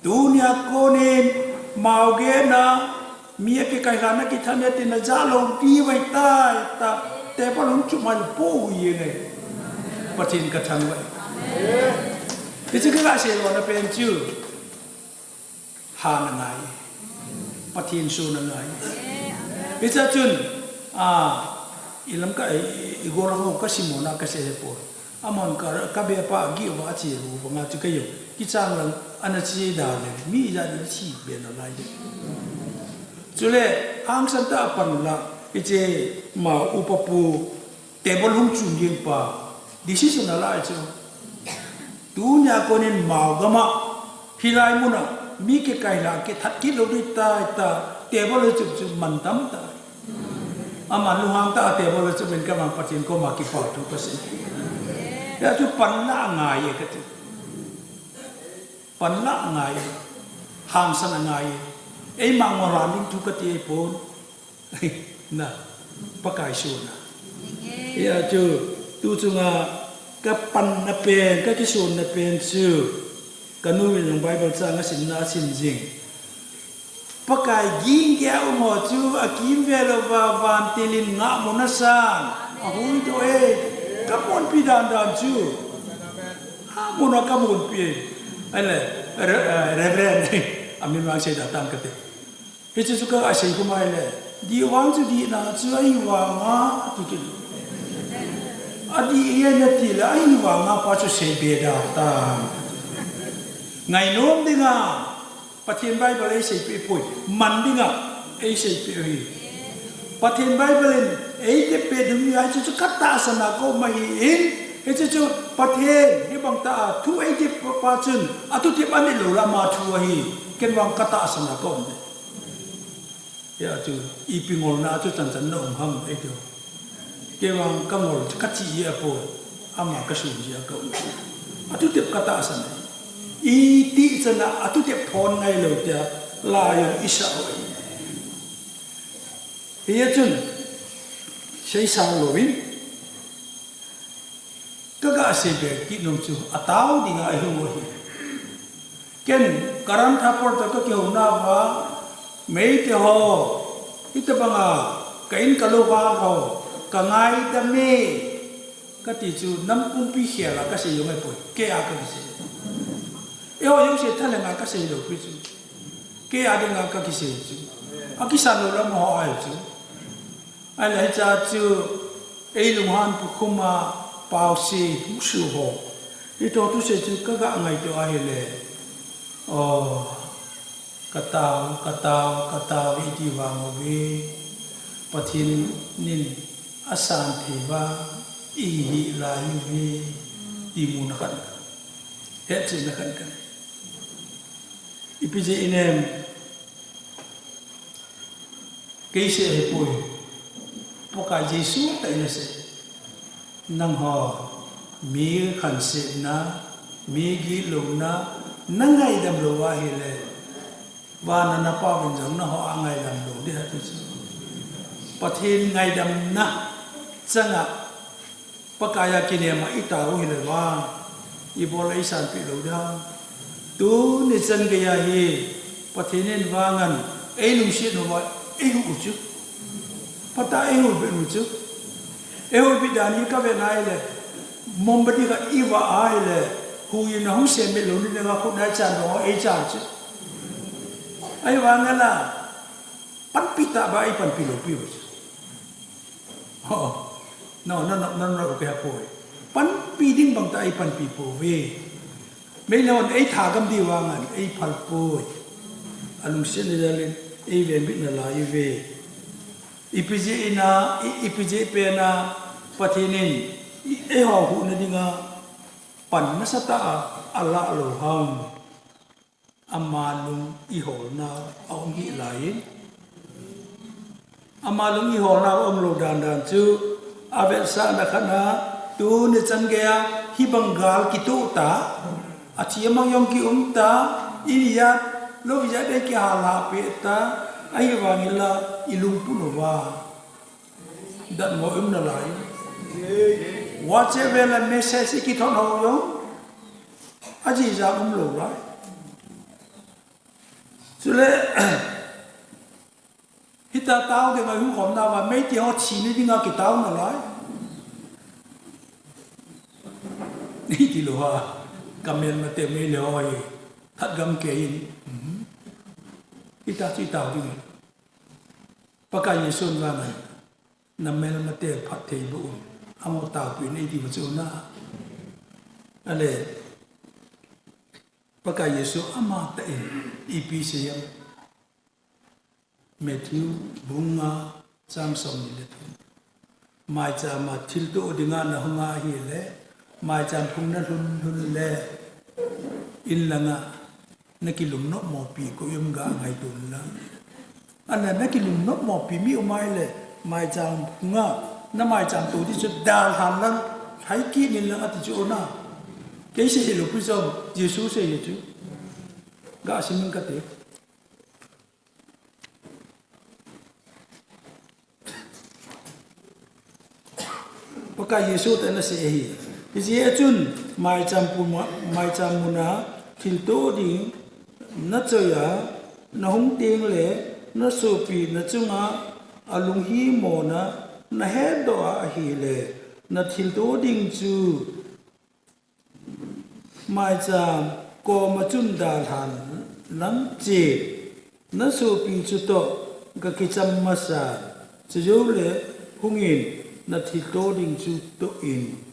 Tunia konin Mao gehna, mi akikailhahna kithat na tin aja lou diu ahitai, ta table hung chum mai po u ye nge. Pathen ka thangvah e. Hiche ka ga sei lona pen chu. Han angai. Pathen sun angai. Hiche chun, a, i lamkai, i, i gol ho ka simona ka sei po. Amahon ka, ka bepa gih uva ache lou banga chu kei jong. Kichang lang, ana che da le, mi ijat in thi be nalai de. Chule, hangsan tah a pan la, hiche Mao upa pu, table hung chum jeng pa, decision ala chu. Tunia konin Mao gam a, hilai mun a, mi kikailha kithat kit lou ding tai ta, table chu chu man tam ta. Ama lunghang tah a table chu min ka mang Pathen koma kipa thu ka sei. Hia chu pan la angai e kati. Pan la angai e. Hangsan angai e. Eima ngol a ding thu kati ahipon. Na, Pakai sun a. Hia chu, tu chunga ka panna pen, ka kisunna pen chu, ka nu in jong Bible chang asimna asim jing. Pakai ging geiya um ho chu, akimvel uva vantil in ngahmun asan, ahuhdoh e, ka munpi dan dan chu. Amun a ka munpi e. Ahile, Re-, eh, Reverend, amin vang sei da tan kati. Hiche chu ka ga sei khum a ahile, dih vang chu dihna chu ahivanga, ati kit. Adih e nati le, ahivanga pa chu sei be da tan. Ngainom dinga, Pathen Bible eiseipeh poi, man dinga, eiseipeh u ahi. Pathen Bible in eitep peh ding ahi chu, chu ka tahsan a ka um ahin, hiche chu Pathen, hibang tah a, thu eitep pa chun, atutep anit lou le ama thu ahi, ken vang ka tahsan a ka um e. Hia chu, ipi ngolna chu chanchan na um ham, eiho. Kei vang ka ngol chu ka chi jeh a pon, ama ka sun jeh a ka um. Atutep ka tahsan e. Iti chan a atutep thon ngai lou tia, la jong i sa u ahi. Hia chun, sei sang louvin, ka ga sei be kit nom chu, atao dinga ahung u ahi. Ken, Karan Thapar toh ka kihouna uva, Meitei ho, hitobanga, ka in ka lou val ho, ka ngaidam e, kati chu, nam pumpi khel a ka sei jong ahipoi, kei a ka kisei. Eiho jouse thalheng a ka sei lou pi chu. Kei a dinga ka kisei chu. Akisan lou lam ho ahi chu. Ahile hiche chu, ei lunghan pukhum a, paose, musu ho. Hitoh thusei chu ka ga ngaito ahile. O, ka tao, ka tao, ka tao, iti vang uve. Pathen in asan thei uva, ihi lai uve. Ti muna khat. Hetchetna khat kanei. Ipi jeh inem, kei seh ahipoi. Pakai Jesu tah in asei. Nangho, mi khansetna, mi gitlouna, na ngaidam lou ahile, vana na Pa vin jong nangho a ngaidam lou ding ahi ti chu. Pathen ngaidamna changa Pakai a kinem a i tao u hile vang, ibol a i sanpeh lou ding ham. Tuni chan geiya hi, Pathen in vang an, ei lungset uva, ei huh u chu. Phatah a ei huh beh u chu. Ei huh beh dan hi ka vet na hile, mombati khat i vah a hile, hui in a hung sem beh lou ni ding a khut na i chan dong a ei chan chu. Ahivang ala, panpi tah ba ei panpi lou pi u chu. Oh, no, no, no, no, no, okay, poi. Panpi ding bang tah ei panpi pouve. Meilhei hon ei thagam diu vang an, ei phal poi. A lungsetna jal in, ei venbit nalai uve. Ipi jeh ina, i, ipi jeh pen a, Pathen in, i, eiho huhna dinga, pan nasatah a, alah lou ham. Ama lung i holna a um hih lai in. Ama lung i holna a um lou dan dan chu, a vetsahna khat na, tuni chan geiya, hibang gal kitoh ta, a thi a mang jong ki um ta, i ni a, lou i a dei kihal ha peh ta, ahivang ila, i lungput uva. Datmo um nalai. WhatsApp vel a message i kithot ho jong. Ajija um lou lai. Chule, hita tao ding a hung khom na va, Meitei ho thi ni ding a kitao nalai. Nei ti lou ha, ka melmate Meitei ho hi, that gam kei in. Mhm. Hita chu i tao ding. Pakai Jesu in vang an, na melmate phatthei boh un, amaho taopeh in ei ti ma chu na. Ale, Pakai Jesu ama tah in, ipi sei em. Matthew, bung nga, chang som ni le thum. Maicham a thilto dinga na hung ahile, maicham phung na lhun lhun le, in langa, na kilungnop mopi koi um ga ngaito un lang. Ana na kilungnop mopi mi um ahile, maicham phunga, na maicham to ding chu dalhan lang, lhai kit in lang ati chu ona. Kei sei hilou pi chu, Jesu sei hi chu. Ga sim in kate. Pakai Jesu tah in asei ahi. Hijeh chun, maicham puma, maicham muna thilto ding na choi a, na hung teng le, na sopi na chunga alunghimona na hetdoh a ahile, na thilto ding chu maicham koma chun dalhan lang che, na sopi chutoh ga kicham masa, chujou le hung in na thilto ding chu toh in.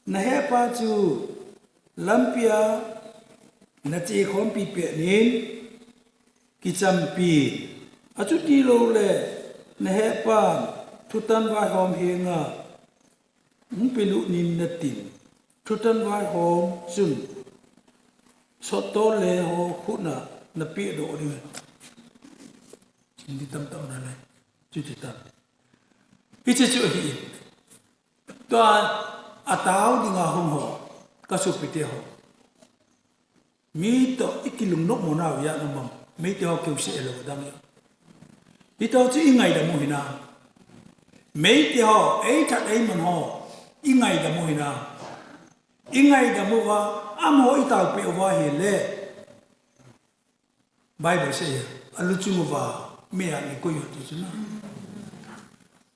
Na hepa chu lampia na chekhompi pet in, kichampi, achuti lou le, na hepa thutan vaihom henga, hung pelut in natin, thutan vaihom chun, sotto le ho khut a na pehdoh ding. Chindi tamtah na le, chuti tam. Hiche chu ahi. Tua, atao dinga hung ho, ka sopite ho. Mi toh i kilungnop mo nau ya na mang. Meitei ho keu se elo dang ya. Hitoh chu i ngaidam u hinam. Meitei ho, ei that ei man ho, i ngaidam u hinam. I ngaidam uva, amaho i taopeh uva ahile. Bible sei, aluchung uva, mei a nei koi u ti chu na.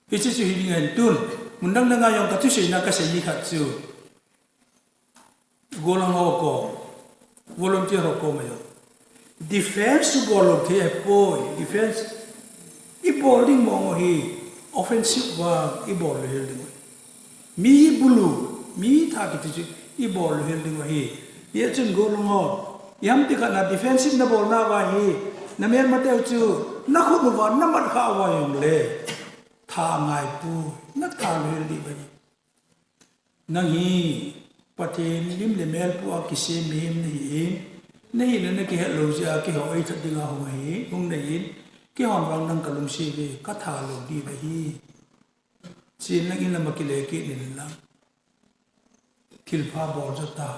Hiche chu hi ding ahin tun, mun dang dang a jong ka thuseina ka sei ni khat chu. Gollhang ho kom, volunteer ho kom a jong. Defense chu bol lou thei ahipoi, defense. I bol ding mong u hi, offensive vang, i bol lou hel ding u. Mi bulu, mi tha kiti chu, i bol lou hel ding u ahi. Hijeh chun gollhang ho, i ham ti khat na defensive na bol nauva hi, na melmateu chu, na khut uva, na mat kha uva jong le, tha ngai poi, na tha lou hel ding u ahi. Nang hi, Pathen lim le mel pua kisem mihem nahi in, nahi na nakihet lou jeh a keiho eithat dinga hung ahi, hung nahi in, keihon vang nang kalungset ve, katha lou diu ahi. Chen lang in lama kile kit in lang. Thilpha bol jo ta.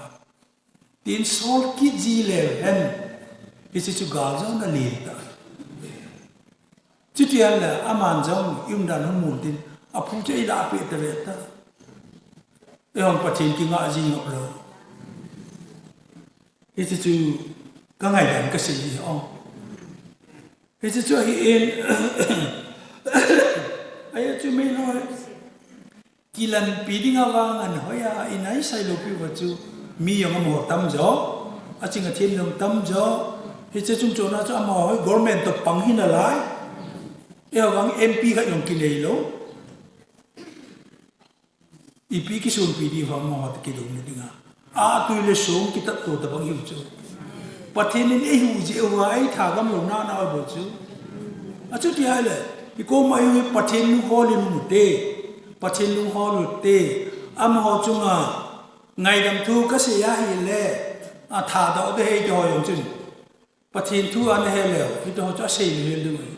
Tin sol kit ji leu hen. Hiche chu gal jong na len ta. Chuti ahile, aman jong i umdan hung mun tin, aphu chu eila peh ta ve ta. Eihon Pathen kingah ji ngap lou. Hiche chu ka ngaidan kasei ji o. Hiche chu ahi in, ahi chu mei loi. Kilanpi dinga vang an hoiya, i nai sai lou pi uva chu mi jong amaho tam jo, aching athem jong tam jo, hiche chungchon a chu amaho government toh pang hi nalai, eiho vang M P khat jong kinei lou, ipi kisunpi di vang amaho toh kidong na dinga. A tui le song kitat to tabang hiu chu. Pathen in eihuh jeh uva eitha gam lou na na bou chu. Achuti ahile, i koma hi Pathen lunghol in um u te. Pathen lunghol u te. Amaho chunga ngaidam thu kasei ahile, atha doh de hei ti ho jong chun. Pathen thu ana he leu, hiti ho chu asei lou hel ding ahi.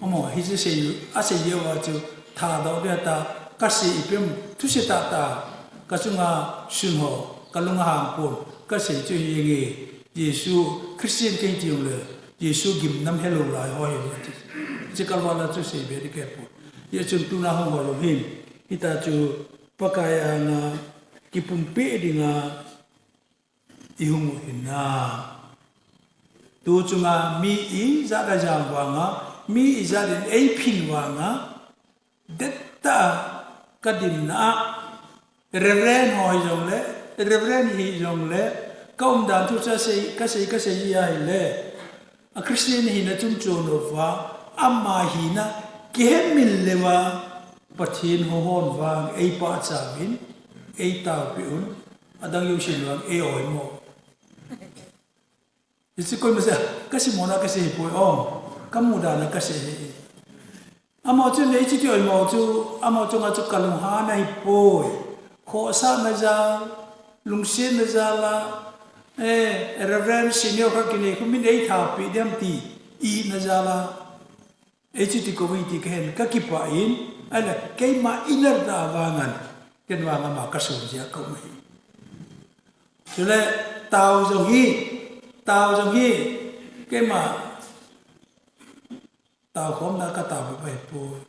Amaho, hiche sei, asei leu a chu, tha doh dia ta, kasei ipem, thusei tah tah, kachunga sun ho, kalung ahang pon, kasei chu hi nge, Jesu, Christian kahi ti jongle, Jesu gimnam helou lai ho hi ati. Hiche kalval a chu sei be ding kahe pon. Hijeh chun tuna hung ho jong hin, hitia chu Pakai anga kipumpeh dinga, i hung u hinam. Tu chunga mi ijat a jam vanga, mi ijat in eiphin vanga, dettah a ka dinna a, Reverend ho hijongle, Reverend hijongle, ka umdan thu chu asei, kasei, kasei ji ahile, a Christian hina chungchon uva, ama hina kihemil leuva, Pathen ho hon vang eipachat uvin, eitaopeh un, adang jousen vang ei oimo. Hiche koima seh, kasimona kasei hipoi o, kamudan a kasei hi. Amaho chun hiche ti oimo chu, amaho chunga chu kalunghan ahipoi. Khohsahna jal, lungsetna jal a, eh, Reverend Senior khat kinei khu min eithapi dem ti, ina jal a. Hiche ti kou hi ti kahen, kakipah in, ahile keima inner tah a vang an, ken vang ama kasun jeh a kaum ahi. Chule tao jong hi, tao jong hi, keima taokhomna katao bep ahipoi.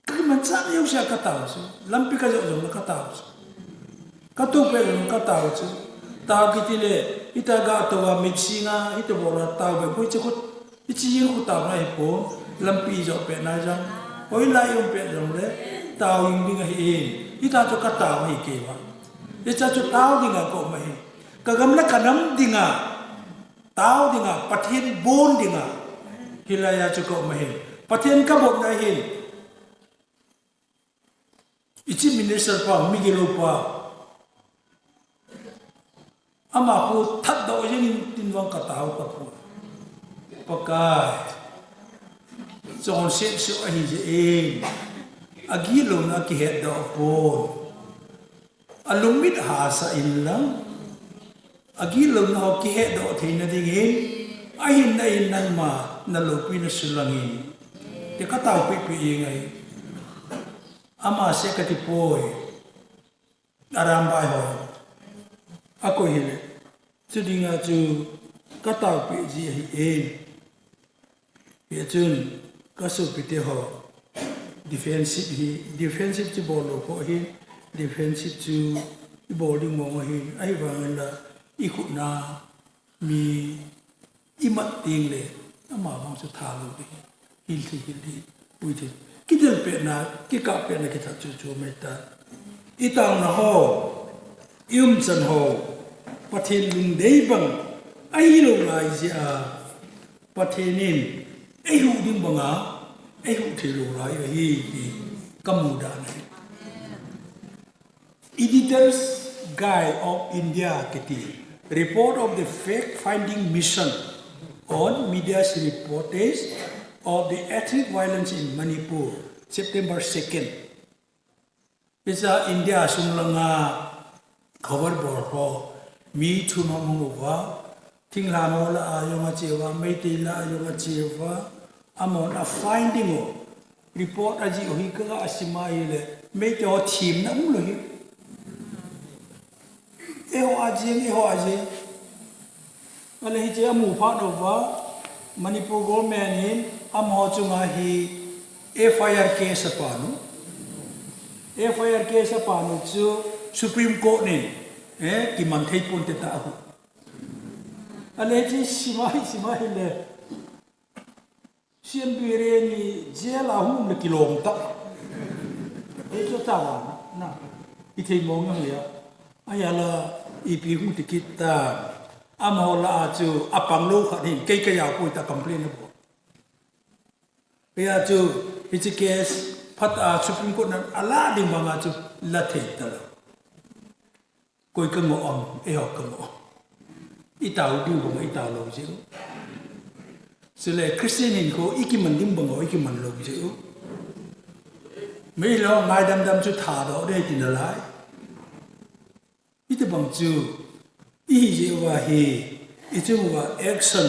Kakimanchah jousea katao chu, lampi kajot jongle katao chu. Katoupeh jongle katao chu. Tao kiti le, hitia ga touva mitsinga, hitia bola tao bep, hoiche khu, hiche jeng khu taona ahipon, lampi jot pet na jong, hoilai um pet jongle, tao jing ding ahi in, hitia chu katao ahi keiva. Hichea chu tao dinga kaum ahi. Kagam le kanam dinga, tao dinga, Pathen bon dinga, hilaiya chu kaum ahin. Pathen kabopna ahin. I Chief Minister pa, migilou pa. Ama khu thatdoh jengin tin vang katao kapon. Pakai. Chonset soh ahijeh in. Agihlouna kihetdoh pon. Alungmit hahsa inlang. Agihlouna ho kihetdoh theina dingin. Ahinna in nangma, naloupina sulangin. Ti kataopeh peh jeng ahi. Ama seh katipoi. Arambai ho. Akoi hile. Chu dinga chu kataopeh ji ahi e. Hichun kasopite ho. Defensive hi, defensive chu bol lou pho ahi. Defensive chu ibol ding mong ahi. Ahivangin la ikhutna mi imat tengle, ama vang chu thalou ding, hilthei hil ding, pui thei. Kidelpehna, kikahpehna kithat chu chu mai ta. Itaona ho, iumchan ho, Pathen lungdei bang ahilou lai jeh a, Pathen in eihuh ding banga, eihuh theilou lai ahi, ti kamudan ahi. Editor's Guild of India kiti, Report of the Fact-Finding Mission on Media's Reportage of the Ethnic Violence in Manipur, September second. Hichea India sunglanga Cover bol ho mi thum hung hung uva, thinglhang ho lah a jong ache uva, Meitei lah a jong ache uva, amahon a finding u, report ajih u hi kaga sim a ahile, Meitei ho themna umlou hi. Eiho a jeng, eiho a jeng. Ahile hiche amu phat uva, Manipur government in amaho chunga hi F I R case apan u. F I R case apan u chu Supreme Court in, eh, kiman thei ponte tia ahu. Ahile hiche sim a hi, sim a hile, C M Biren hi jail a hung um le kilom ta. Hichu tua vang na, ithei mong ngai a. Ahia la, ipi hung ti kit ta. Amaho lah a chu apang lou khat hin, kei kajao poi tia complain abol. Hia chu, hiche case phat a Supreme Court in ala ding banga chu la thei talou. Koi kangoh am, eiho kangoh. Itao diu banga itao lou jeh u. Chule Christian hinkho ikiman ding banga ikiman lou jeh u. Meilhei ho ngaidam dam chu thadoh ding ti nalai. Hitobang chu ihi jeh uva hi, ichung uva action,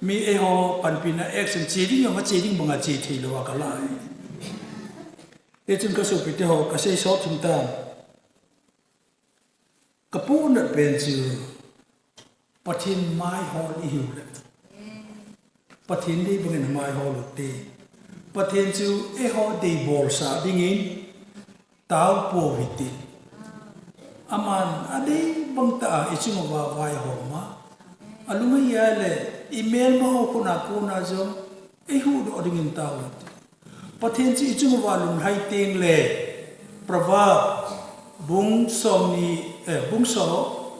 mi eiho panpina action che ding jong ache ding banga che theilou a kala hi. Hichun kasopite ho, kasei sot thum tan. Kapohnat pen chu Pathen maihol ihiu le, Pathen dei bangin maihol ute. Pathen chu eiho deibolsah dingin taopou hitin. Aman adei bang tah a ichung uva vaihom a, alunghei a le imelma ho kona kona jong eihuhdoh dingin tao hite. Pathen chu ichung uva lunglhai tengle, Proverb bung somni, eh, bung so,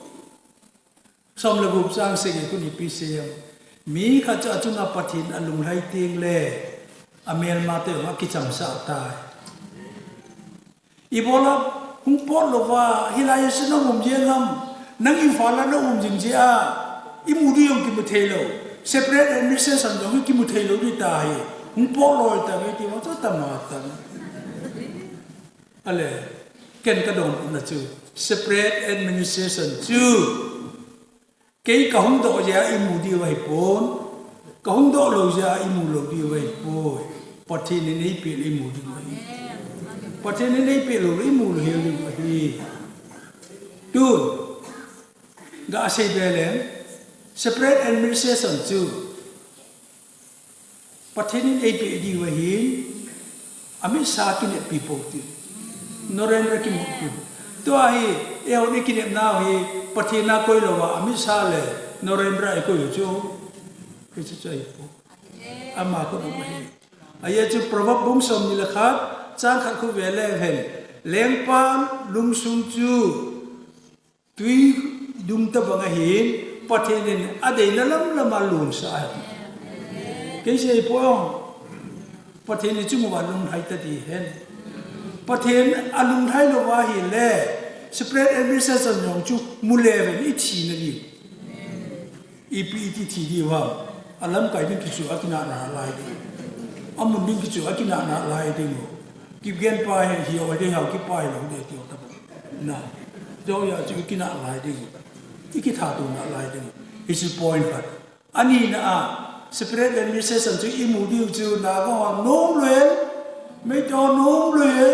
som le gup chang sagi khun ipi asei em? Mi khat chu achunga Pathen alunglhai tengle, amelmate jong akichamsah tai. Ibola hung pot louva hilai a chu naum jeng ham? Nang Imphal a naum jing jeh a imu diu jong kimu theilou, separate administration jong kimu theilou ding tahi. Hung pot loi tange ti ma chu tama tang. Ahile, ken kadong na chu, separate administration chu kei kahung doh jeh a imu diu ahipon, kahung doh lou jeh a imu lou diu ahipoi. Pathen in eipeh le imu diu ahi. Pathen in eipeh lou le imu lou hel diu ahi. Tun, gasei be leng, separate administration chu Pathen in eipeh diu ahin, amisa kineppi pou tin. Narendra kimupi. Tua hi, eihon ikinepnau hi, Pathen a koi louva, amisa le Narendra ikoi u chu. Hichu chu ahipoi. Ama khut um ahi. Ajeh chu Proverb bung somni le khat, chang khat khu ve leu hen. Lengpa lungsung chu tui dung tobang ahin, Pathen in adeina lam lam a lonsah ahi. Kei sei poi, Pathen ichung uva lunglhai ta ding hen. Pathen alunglhai louva ahile, separate administration jong chu mu leu hen, ithi nadiu. Ipi iti thi diu ham? Alamkai ding kichu akinah nalai ding. Amun ding kichu akinah nalai ding. Kigen pa hi, hi oi ding ham, kipa hilou ding ti tobang. Na. Joh a chu ikinah nalai ding. Ikithat nalai ding. Hichu point khat. Anina a, separate administration chu imu diu chu Naga ho nom lou e, Meitei ho nom lou e.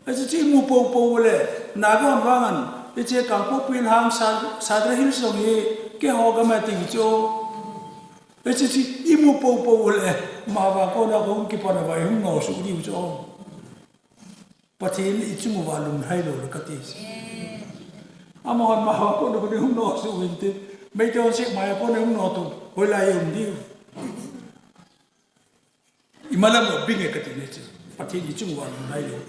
Hichu chu imu poupou le, Naga hon vang an, hiche Kangpokpi lang Sa-, Sadar Hills jong hi, keiho gam ahi ti chu. Hichu chu imu poupou le, amavang kona hung kipan uva ihung nosuh diu chu. Pathen ichung uva lunglhai lou le kati. Amahon amavang kona hung nosuh uvin tin, Meitei hon Sekmai a kona hung nosuh, hoilai um diu. Imalam u abinge kati ne chu. Pathen ichung uva lunglhai lou.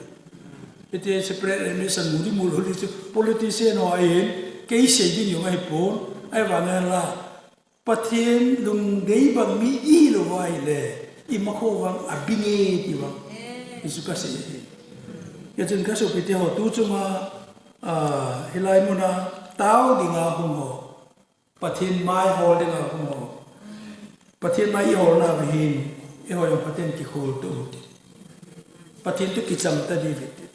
Hiti separate administration mu ding mu lou ding chu politician ho ahin, kei sei ding jong ahipon, ahivang la. Pathen lungdei bang mi ihi louva ahile, imakho vang abinge ti vang. Hichu kasei ahi. Hijeh chun kasopite ho tu chunga, ah, hilai muna tao dinga hung ho. Pathen maihol dinga hung ho. Pathen mai iholnauva hin, eiho jong Pathen kikhol to. Pathen toh kicham ta diu hite.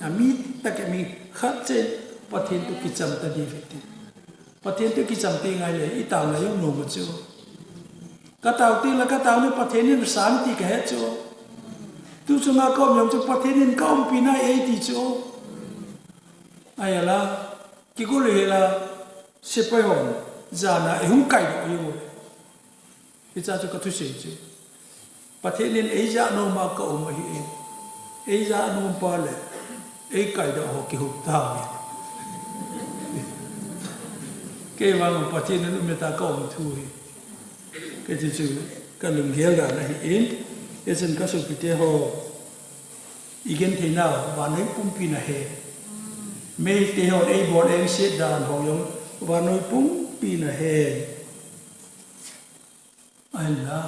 Ami tah kei mi khat cheh Pathen toh kicham ta diu hite. Pathen toh kicham teng ahile, itao ngai jong nom a chu. Katao teng le katao le Pathen in sang ti kahe chu. Tu chunga kaum jong chu Pathen in kaumpi nai e ti chu. Ahile, kigol hela, sepai hon, jana, eihung kaidoh jeng u. Hiche chu kathusei chu. Pathen in eija nom a kaum ahi e. Eija nom pa le, eikaidoh ho kihup tauve. Kei vang Pathen in um e tia kaum thu hi. Kei ti chu kalunggel dan ahi in. Hijeh chun kasopite ho. Igenthei nau, vannoi pumpi in ahe. Meitei hon eibol eisiet dan ho jong, vannoi pumpi in ahe. Ahinla,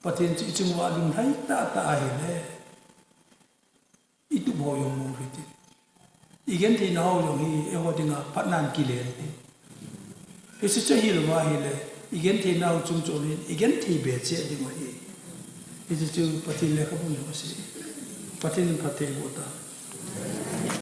Pathen chu ichung uva lunglhai tahtah ahile, itup ho jong mu hite. Igenthei nau jong hi, eiho dinga phatnan kile hite. Hiche chu hilou ahile, igenthei nau chung chon hin, igenthei be cheh ding ahi. Hiche chu Pathen lekhabun jong asei. Pathen in phatthei boh ta.